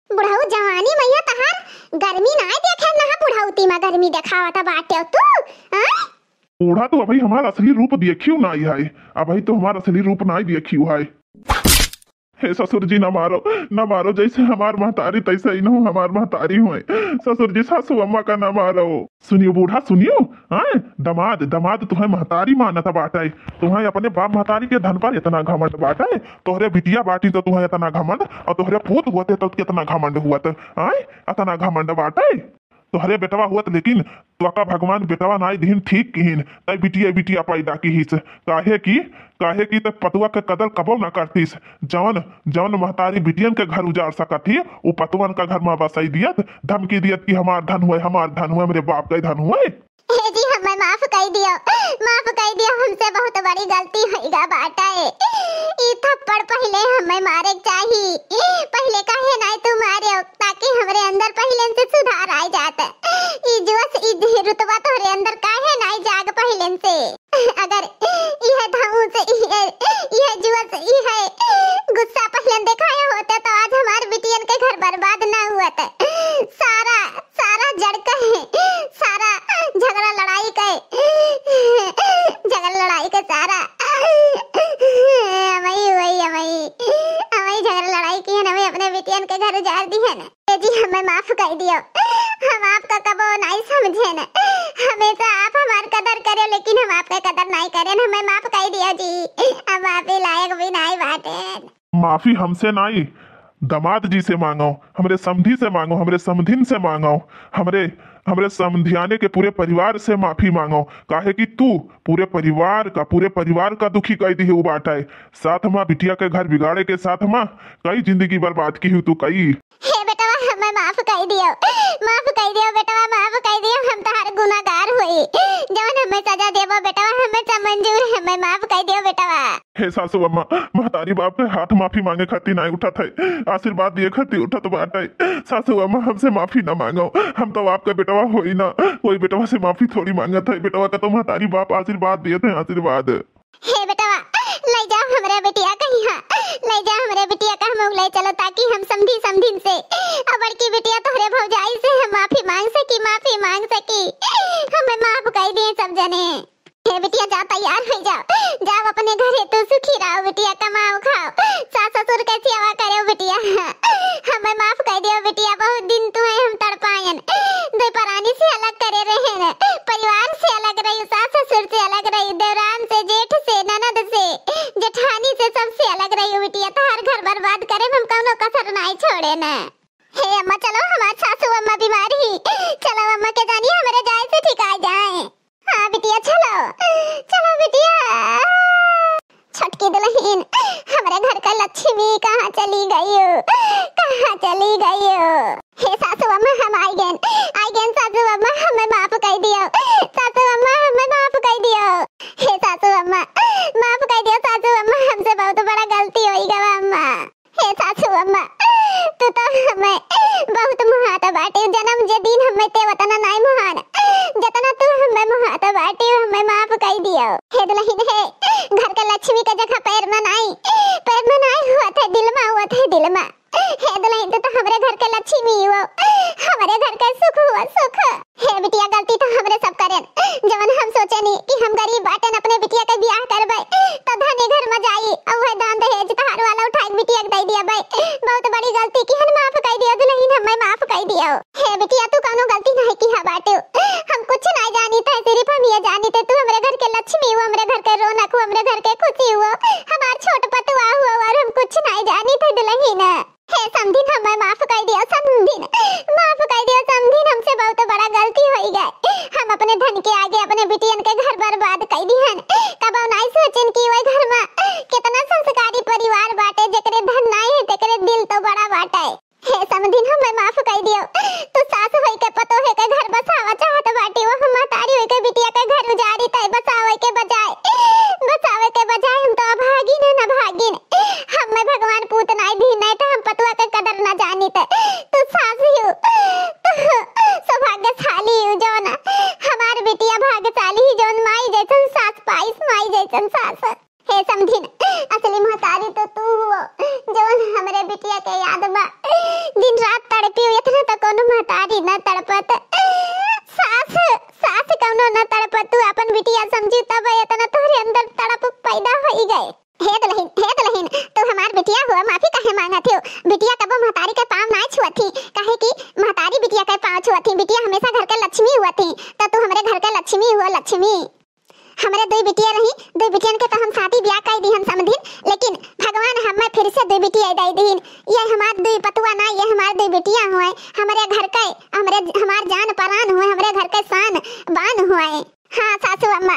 बुढ़ऊ, जवानी मैया तहार गर्मी नाय देखे, ना बुढ़ौती में गर्मी देखावत बाटे तू, हैं? बूढ़ा, तू अभी हमार असली रूप देखियो नाई है, अभी तो हमार असली रूप नाई देखियो है। हे ससुर जी, ना मारो, ना मारो, जैसे हमार महतारी तैसे इनहू हमार महतारी हुए। ससुर जी, सासू अम्मा का ना मारो। सुनियो बूढ़ा, सुनियो, हैं? दमाद, दमाद तुहें महतारी मानत बाटे, तुहें अपने बाप महतारी के धन पर इतना घमंड बाटे, तोहरे बिटिया बाटी तो तुहें इतना घमंड, और तोहरे पूत हुअते तो कितना घमंड हुअत, हैं? इतना घमंड बाटे। तोहरे बेटवा हुअत, लेकिन तोका भगवान बेटवा नाई दिहिन, ठीक किहिन, तै बिटिया, बिटिया पैदा किहिस। काहे कि, काहे कि तै पतुआ के कदर कबो ना करतिस। जवन, जवन महतारी बिटियन के घर उजाड़ सकत ही, उ पतुअन का घर मा बसाई दियत, धमकी दियत कि हमार धन हुए, हमार धन हुए, हमरे बाप के धन हुए। हे जी, हमें माफ कई दियो, माफ कई दियो, हमसे बहुत बड़ी गलती होइगा बाटे। ई थप्पड़ पहिले हमें मारे के चाही, पहिले काहे नाई तू मारे, ताकि हमरे अंदर पहिले से सुधार आइ जात। ई जोश, ई रुतबा तोहरे अंदर काहे नाई जाग पहिले से? अगर इहे धौंस, इहे, इहे जोश, इहे गुस्सा पहिले देखाए होते तो आज हमार बिटियन के घर बर्बाद ना हुअत। सारा, सारा जड़ के, सारा झगड़ा लड़ाई के, झगड़ा लड़ाई के सारा अमई हुई, अमई, अमई झगड़ा लड़ाई किहन, अमई अपने बिटियन के घर उजाड़ दिहन। ए जी, हमें माफ कई दियो, हम आपका कबो नाई समझेन। हमेशा आप हमार कदर करे, लेकिन हम आपके कदर नाई करेन। हमें माफ कई दियो जी, हम माफी लायक भी नाई बाटेन। माफी हमसे नाई, दामाद जी से मांगो, हमरे समधी से मांगो, हमरे समधिन से मांगो, हमरे, हमरे समधियाने के पूरे परिवार से माफी मांगो, काहे कि तू पूरे परिवार का, पूरे परिवार का दुखी कई दिहे उ बाटे। साथ मा बिटिया के घर बिगाड़े के साथ मा कई जिंदगी बर्बाद किहू तू कई। हे बेटवा, हमें माफ कई दियो, माफ कई दियो बेटवा, माफ कई दियो, हम तोहार गुनागार होई, जवन हमें सजा देबो बेटवा, हमें सब मंजूर है, हमें माफ कई दियो बेटवा। हे सासू अम्मा, महतारी बाप के हाथ माफी मांगे खातिर नाई उठत है, आशीर्वाद दिए खातिर उठत बाटे। सासू अम्मा, हमसे माफी ना मांगो, हम तो आपका बेटवा होई ना, कोई बेटवा से माफी थोड़ी मांगत है। बेटवा का तो महतारी बाप आशीर्वाद दियत है, आशीर्वाद। हे बेटवा, ले जाओ हमरे बिटिया कहिया, ले जाओ हमरे बिटिया का हम ले चलो, ताकि हम समधी समधिन से और बड़की बिटिया तोहरे भौजाई से हम माफी मांग सकी, माफी मांग सकी। हमें माफ कई दिए सब जने। हे बिटिया, जा तैयार हो जाओ, जाओ अपने घरे, तू सुखी रहो बिटिया, कमाओ खाओ, सास ससुर के सेवा करो बिटिया। हमें माफ कई दियो बिटिया, बहुत दिन तुम्हें हम तड़पायन, दो परानी से अलग करे रहे, परिवार से अलग रही, सास ससुर से अलग रही, देवरान से, जेठ से, ननद से, जेठानी से, सबसे अलग रही बिटिया। तोहार घर बर्बाद करे में हम कौनो कसर नाई छोड़े न। हे अम्मा, चलो हमार सासू अम्मा बीमार ही, चलो अम्मा के जानी हमरे जाए से ठिकाई जाए। हाँ बिटिया, चलो, चलो बिटिया। छोटकी दुलहिन, हमरे घर का लक्ष्मी कहाँ चली गई हो? कहाँ चली गई हो? हे सासू अम्मा, हम आई गेन, आई गेन सासू अम्मा, हमें माफ कई दियो। सासू अम्मा, हमें माफ कई दियो। हे सासू अम्मा, माफ कई दियो सासू अम्मा, हमसे बहुत बड़ा गलती होई गवा अम्मा। हे सासू अम्मा, तू तो हमें बहुत मुहात बाटे। जन्म जे दिन हमें ते वतना नाई मुहान, जतना तू हमें मुहात बाटे, हमें माफ कई दियो। हे दुलहिन हे, घर के लक्ष्मी के जगह पैर में नाई, पैर में नाई हुआ थे, दिल में हुआ थे, दिल में। हे दुलहिन, तू तो हमरे घर के लक्ष्मी हो, हमरे घर के सुख हुआ, सुख। हे बिटिया, गलती तो हमरे सब करेन, जवन हम सोचे नी कि हम गरीब बाटेन, अपने बिटिया के बियाह करबे, तो धनी घर में जाई, और वह दान दहेज तहार वाला उठाई बिटिया के दे दिया बे। बहुत बड़ी गलती की हन, माफ कई दियो दुलहिन, हमें माफ कई दियो। हे बिटिया, तू कौनो गलती नहीं की है बाटे, हम कुछ नहीं जानी थे, सिर्फ हम ये जानी थे तू हमरे घर के लक्ष्मी हो, हमरे घर के रौनक हो, हमरे घर के खुशी हो, हमार छोट पतुआ हो, और हम कुछ नहीं जानी थे दुलहिन। हे समधिन, हमें माफ कई दियो समधिन, माफ कई दियो समधिन, हमसे बहुत बड़ा गलती होई गए। हम अपने धन के आगे अपने बिटियन के घर बर्बाद कई दिहन। कबो नाई सोचेन कि ओए घर में कितना संस्कारी परिवार बाटे, जेकरे धन नाई है तेकरे दिल तो बड़ा बाटे। हे समधिन, हमें माफ कई दियो। तू सास होई के पतोहे के घर बसावा चाहत बाटी, वो हम महतारी होई के बिटिया के घर उजाड़ी तय बसावे के बजाय, बसावे के बजाय हम तो अभागिन है, अभागिन। हमें भगवान पूत नाई दी, नहीं तो हम पतुआ के कदर ना जानित। तू सास ही हो, तू सौभाग्यशाली हो, जौन हमार बिटिया भाग्यशाली ही, जौन माई जैसन सास पाइस, माई जैसन सास। हे समधिन, असली महतारी तो तू हो, जौन हमरे बिटिया के याद में दिन रात तड़पी हो, इतना तो कोनो महतारी न तड़पत। सास, सास कौनो न तड़पत, तू अपन बिटिया समझी, तब इतना तोहरे अंदर तड़प पैदा होई गए। हे दुलहिन, हे दुलहिन, तू हमार बिटिया हुआ, माफी काहे मांगत हो? बिटिया कबो महतारी के पाँव ना छुअत थी, काहे कि महतारी बिटिया के पाँव छुअत थी। बिटिया हमेशा घर के लक्ष्मी हुआ थी, तो तू हमरे घर के लक्ष्मी हुआ, लक्ष्मी। हमरे दुई बिटिया रही, दुई बिटियन के तो हम शादी ब्याह कइ दिहन समधिन, लेकिन भगवान हमें फिर से दुई बिटिया दइ दिहिन। ये हमार दुई पतुआ ना, ये हमार दुई बिटिया हुए, हमरे घर के, हमरे, हमार जान परान हुए, हमरे घर के शान बान हुए। हाँ सासू अम्मा,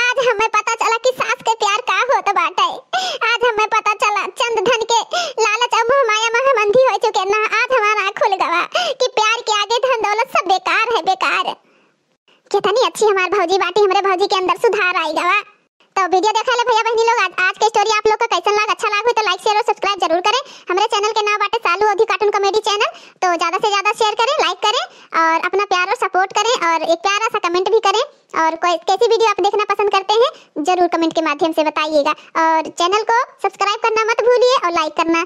आज हमें पता चला कि सास के प्यार का होत बाटे। आज हमें पता चला चंद धन के लालच और मोह माया में हम अंधी होइ चुके ना। आज हमार आँख खुल गवा कि प्यार के आगे धन दौलत सब बेकार है, बेकार। कितनी अच्छी हमार भौजी बाटी, हमरे भौजी के अंदर सुधार आइ गवा। तो video देखे ले भैया बहनी लोग, आज, आज के story आप लोग का कैसन लाग, अच्छा लाग हो तो like, share और subscribe जरूर करें। हमरे channel के नाम बाटे सालू अवधी cartoon comedy channel। तो ज्यादा से ज्यादा share करें, like करें और अपना प्यार और support करें और एक प्यारा सा comment भी करें। और कोई कैसी video आप देखना पसंद करते हैं, जरूर comment के माध्यम से बताइएगा। और channel को subscribe करना मत भूलिए और like करना